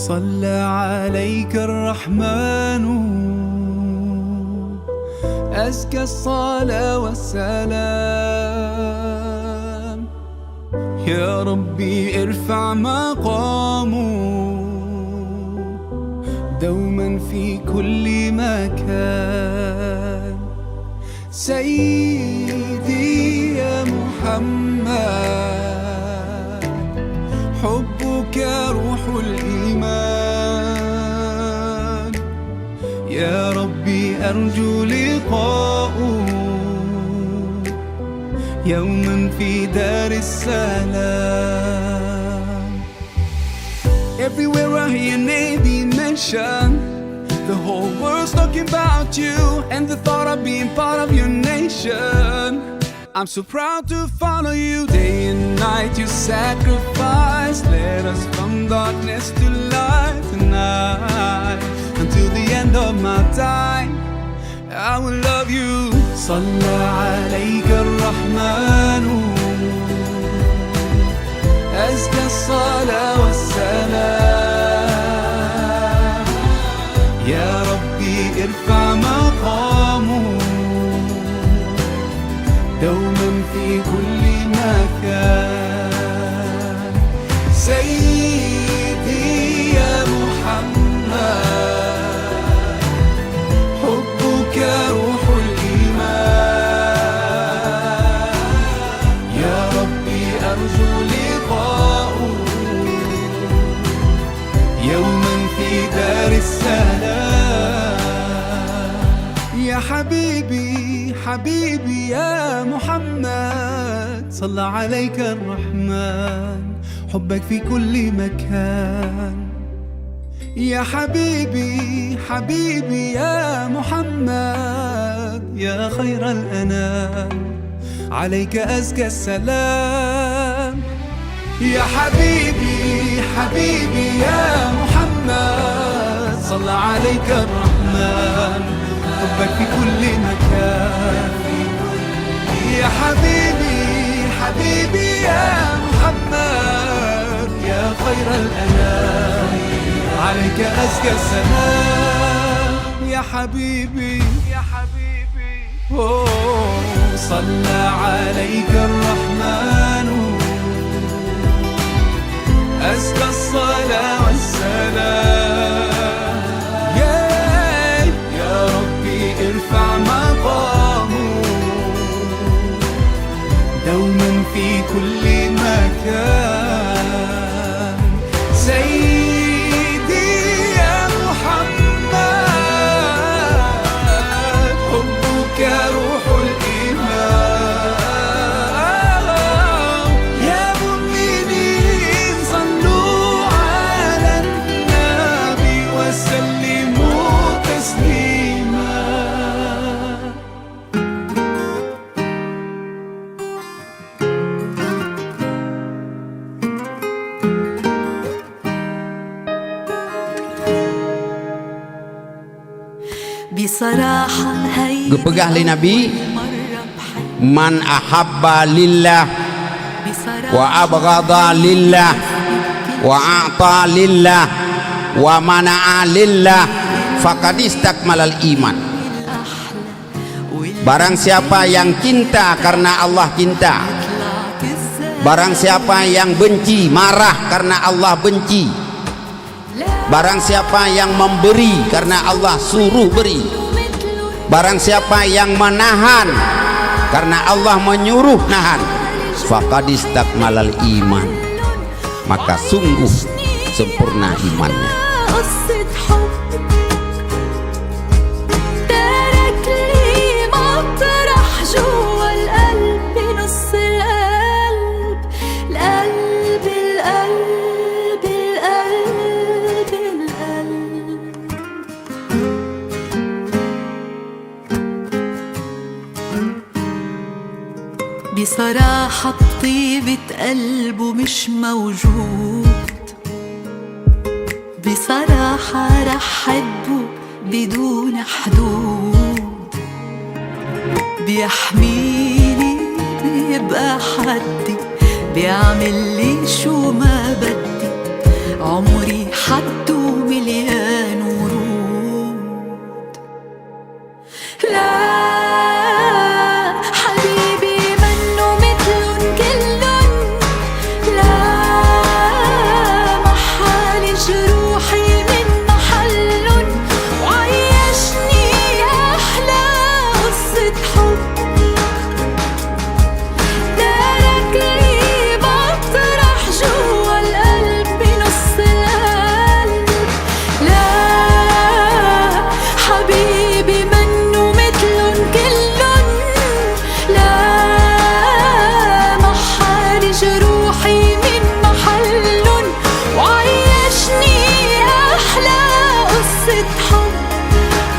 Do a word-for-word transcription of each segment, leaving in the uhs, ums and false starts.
صلى عليك الرحمن أزكى الصلاة والسلام. يا ربي ارفع مقامه دوما في كل مكان. سيدي يا محمد، حبك روح الإيمان. يا ربي أرجو لقاءه يوما في دار السلام. Everywhere I hear your name be mentioned, the whole world's talking about you, and the thought of being part of your nation. I'm so proud to follow you. Day and night you sacrifice, led us from darkness to light tonight, until the end of my time. I will love you. صلى عليك الرحمن أزكى الصلاة والسلام. يا ربي ارفع مقامه دوما في كل مكان. سيدي يا محمد، حبك روح الإيمان. يا ربي أرجو لقاءه يوما في دار السلام. يا حبيبي، حبيبي يا محمد، صلى عليك الرحمن، حبك في كل مكان. يا حبيبي، حبيبي يا محمد، يا خير الأنام، عليك أزكى السلام. يا حبيبي، حبيبي يا محمد، صلى عليك الرحمن، حبك في كل مكان. يا حبيبي، حبيبي يا محمد، يا خير الأنام، عليك أزكى السلام. يا حبيبي، يا حبيبي، أوه، صلى عليك الرحمن، أزكى الصلاة والسلام. يا، يا ربي ارفع مقامه دوما في كل مكان. سيدي يا محمد، حبك روح الإيمان. يا مؤمنين صلوا على النبي وسلموا تسليما. Geupeugah lé Nabi, "Man ahabba lillah, wa abghadha lillah, wa a'ta lillah, wa mana'a lillah, faqad istakmalal iman." Barang siapa yang cinta karena Allah cinta, barang siapa yang benci, marah karena Allah benci, barang siapa yang memberi karena Allah suruh beri, barang siapa yang menahan karena Allah menyuruh nahan, Faqad istakmalal iman, maka sungguh sempurna imannya. بصراحة بطيبة قلبه مش موجود. بصراحة رح حبه بدون حدود. بيحميني، بيبقى حدي، بيعمل لي شو ما بدي. عمري حد ومليان ورود. لا، حبيبي منو متلن كلن. لا، محال جروحي من محلن. وعيشني أحلى قصة حب. ترك لي مطرح جوا القلب بنص القلب. لا، حبيبي منو متلن كلن. لا، محال جروحي من محلن. وعيشني أحلى قصة حب.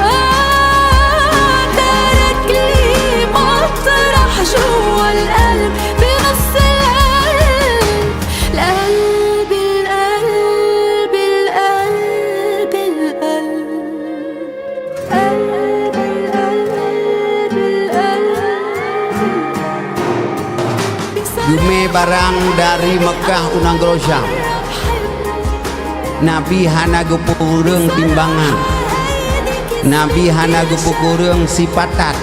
آه، ترك لي مطرح جوا القلب بنص القلب. القلب، القلب، القلب، القلب. Geumé barang dari Meukah u nanggroe Syam. Nabi hana geupeukureueng timbangan. Nabi hana geupeukureueng sipatat.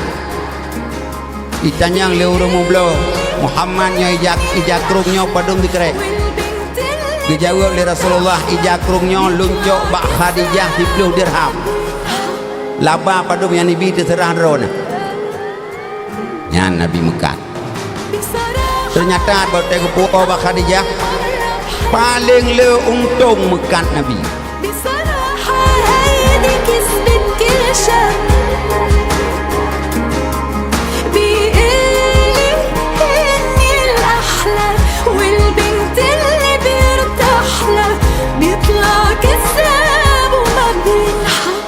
Itanyong lé ureuëng meubloe, "Muhammad, nyoe ija, ija krueng nyoe padum sikrek?" Geujaweueb lé Rasulullah, "Ija krueng nyoe lôn cok bak Khadijah siplôh dirham." "Laba padum nyang neubi, teuseurah droeneuh." Nyan Nabi meukat. Teunyata watée geupuwoe bak Khadijah, paleng le untông meukat Nabi. بصراحة هيدي كسبت كل شي. بيقلي إني الأحلى، والبنت اللي بيرتاح لها بيطلع كذاب وما بينحب.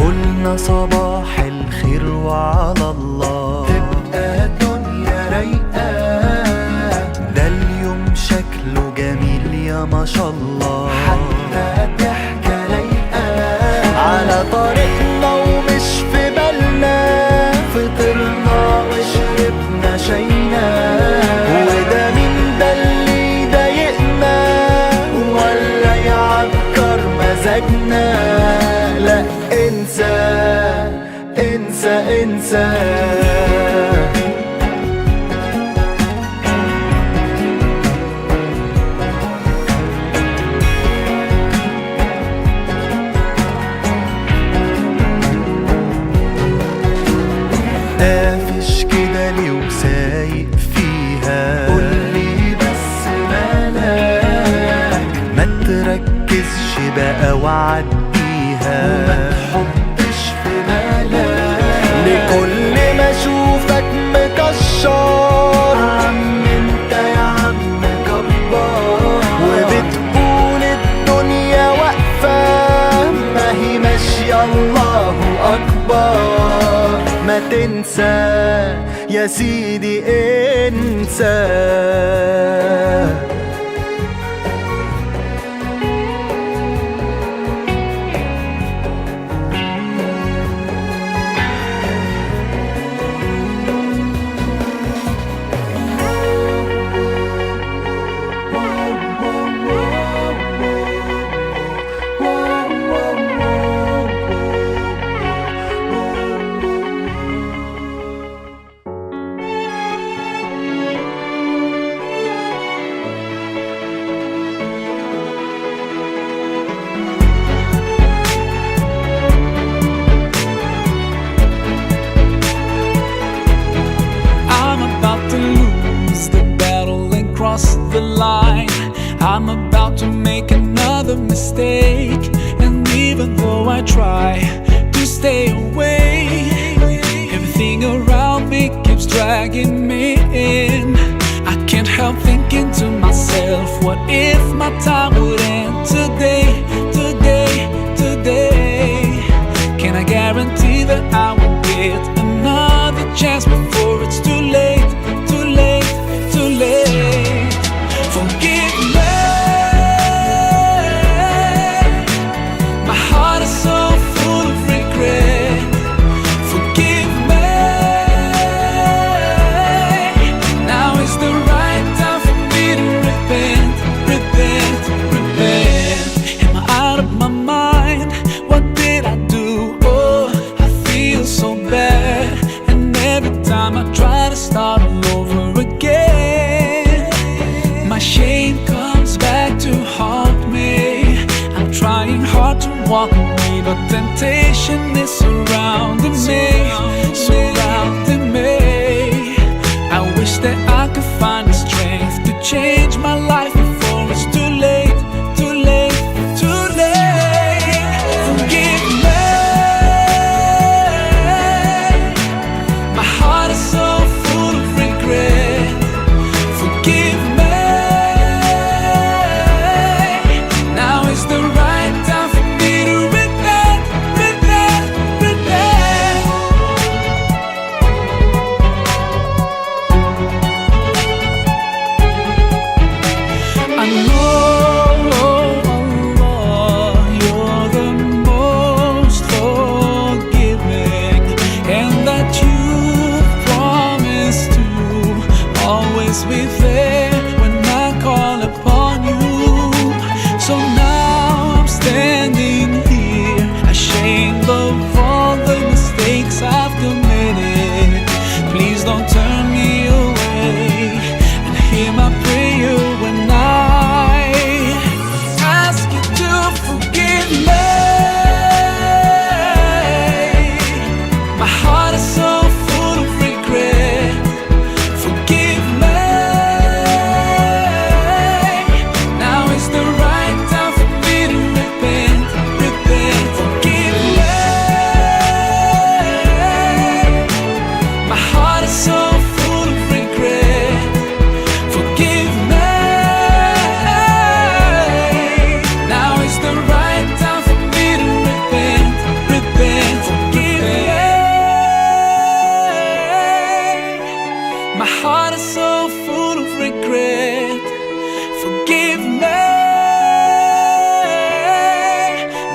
قلنا صباح الخير وعلى الله، تبقى الدنيا رايقة. ده اليوم شكله جميل يا ما شاء الله، حتى ضحكة لايقة. على طريقنا ومش في بالنا، فطرنا وشربنا شاينا، وده مين ده اللي ضايقنا ولا يعكر مزاجنا؟ لا، انسى، انسى، انسى. قافش كده ليه وسايق فيها؟ قولي بس مالك. ما تركزش بقى وعديها، وما تحطش في بالك. لكل ما اشوفك مكشر، عم انت يا عم كبار. وبتقول الدنيا واقفة، ما هي ماشية، الله أكبر. ما تنسى يا سيدي، انسى. And even though I try to stay away, everything around me keeps dragging me in. I can't help thinking to myself, what if my time would end today, today, today? Can I guarantee that I will get another chance before it's too late, too late, too late? Forgive me. My heart is so full of regret. Forgive me. Now is the right time for me to repent, repent, repent. Am I out of my mind? What did I do? Oh, I feel so bad. And every time I try to start all over again, my shame comes back to haunt me. I'm trying hard to walk away, but temptation is surrounding me, surrounding me. I wish that I could find the strength to change my life before it's too late, too late, too late. Forgive me. My heart is so full of regret. Forgive me. Now is the right time for me to repent, repent, repent. I know, Allah, you're the most forgiving, and that you promise to always be there when I call upon you. So now I'm standing here, ashamed of all the mistakes I've committed. Please don't turn me away and hear my prayer when I ask you to forgive me. My heart is so full of regret. Forgive me. Now is the right time for me to repent, repent. Forgive me. My heart is so full of regret. Forgive me. Now is the right time for me to repent, repent. Forgive me. My heart is so full of regret. Forgive me.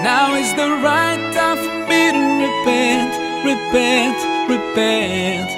Now is the right time for me to repent, repent, repent.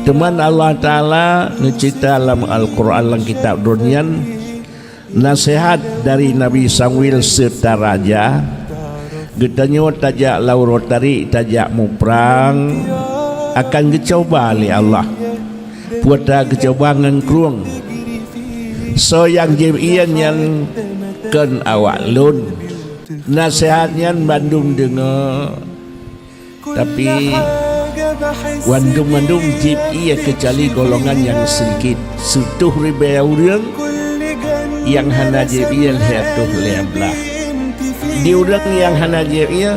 Teuma Allah Taala neucita lam Al-Quran, lam kitab Droe nyan, naseuhat dari Nabi Samuel seutara raja, geutanyoe tajak lam uroe tarék, tajak muprang, akan geucuba lé Allah. Peue ta geucuba ngon krueng. Soe nyang jieb ié nyan kon awak lôn. Naseuhat nyan bandum deungoe. Tapi, bandum-bandum jieb ié keucuali golongan nyang seudikit, sitôh ribée ureuëng nyang hana jieb ié lhée reutôh lhée blaih. Di ureuëng nyang hana jieb ié,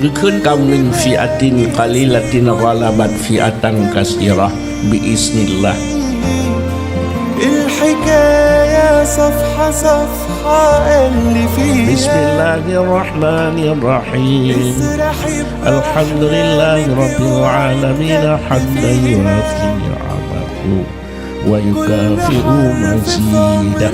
geukheun, "Kam min fi'atin qalilatin ghalabat fi'atan katsirah." Biiznillah. الحكاية صفحة صفحة اللي فيها. بسم الله الرحمن الرحيم. اسرح بأحلامك. الحمد لله رب العالمين حمدا يوافي نعمه ويكافئ مزيده.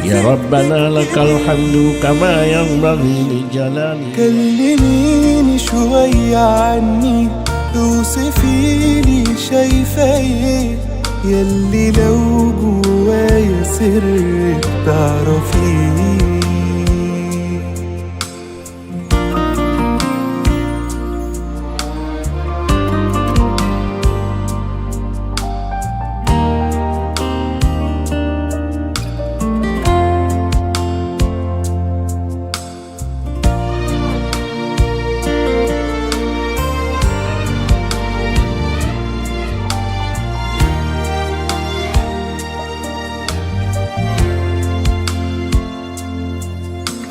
يا ربنا لك الحمد كما ينبغي لجلال كلميني شوية عني، اوصفي لي شايفة ايه، يلي لو جوايا سر بتعرفيه.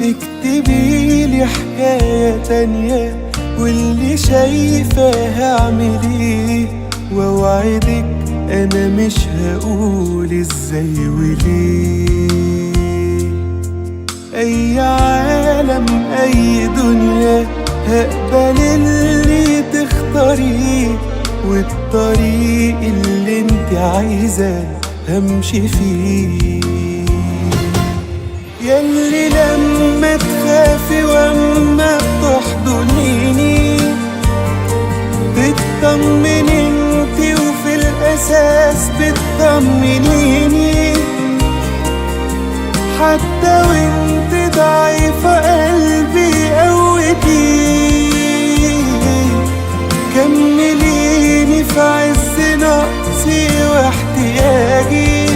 اكتبي لي حكاية تانية، واللي شايفاه هعمليه، وأوعدك أنا مش هقول إزاي وليه. أي عالم، أي دنيا، هقبل اللي تختاريه، والطريق اللي انت عايزاه همشي فيه. يلي لما تخافي وأما بتحضنيني، بتطمني انتي، وفي الأساس بتطمنيني. حتى وانت ضعيفة قلبي قوتي، كمليني في عز نقصي واحتياجي.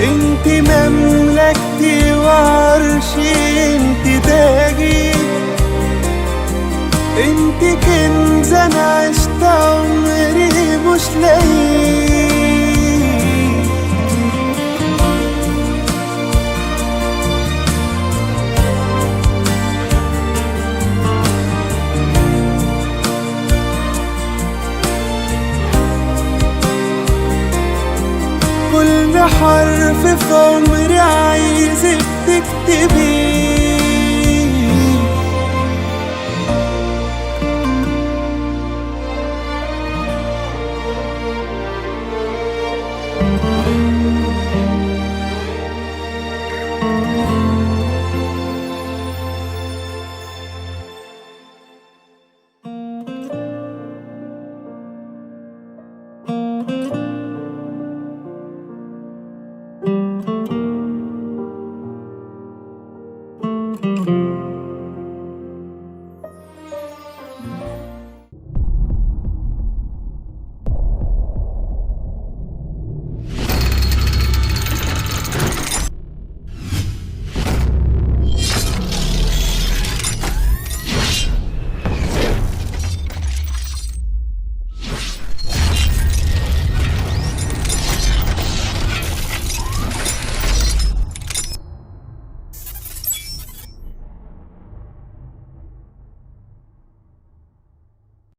انت مملكتي وعرشي، انت تاجي، انت كنز انا عشت عمري مش لاقيه. كل حرف في عمري عايزك تكتبيه.